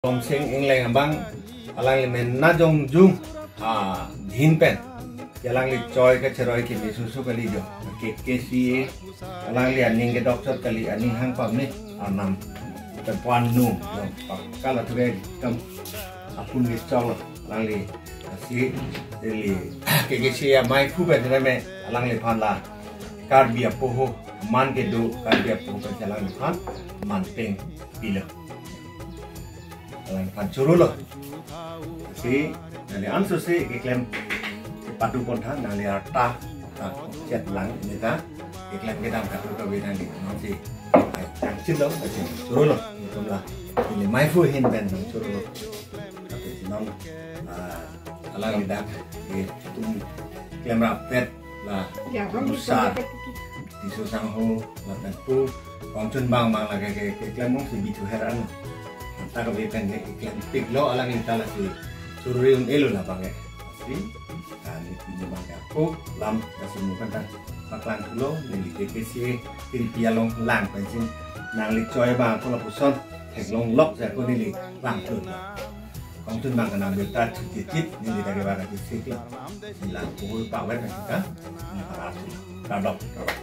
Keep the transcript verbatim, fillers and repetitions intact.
Tomsing Engleng abang, alangli mena jongjung, ah, dhin pen. Alangli choi kachiroi kimi susu kali jo. Ke, ke si, alangli aning ke doctor kali, aning hang pame, arnam. Tepuan nu, jo, pakal atu ke kam apun ke chol, alangli, si, ili, ke, ke si ya mai ku pen me, alangliphan la, Karbi apoho, man kedo, Karbi apoho pen alangliphan, man peng, pilo. Alangliphan chorolo. Si, nangli anso si keklem kepadu pon tha, nangli arta, ta, chet lang, ini ta, keklem kedam katu kawi nangli, nang si, ai, tang chin lo, nang si, chorolo, ini tum la, ini mai fu hin pen, nang chorolo. Tapi si nang, ah, alangli dak, eh, tum klem rapet, la, Ya, kamu besar. Bisa Tiso sangho, lapen pu, kongchun bang bang lake ke, ke klem mong si bithu heran. Ta kabi pen ke, ke klem pik lo alangli ta la si, chorori un-elo la bang ke. Si, kami pini bang ke pu, lam, la si mu kan ta, paklang pulo, neli ke ke si, tin pi along lang pen sin, nangli choi bang ko lapuson, theklong lok sa ko neli, lang pulo. Kongchun bang kana berta chuti chit, neli ta ke bang ke si, neli lang pulo pa wet na kita, neli para si, kadok, kadok.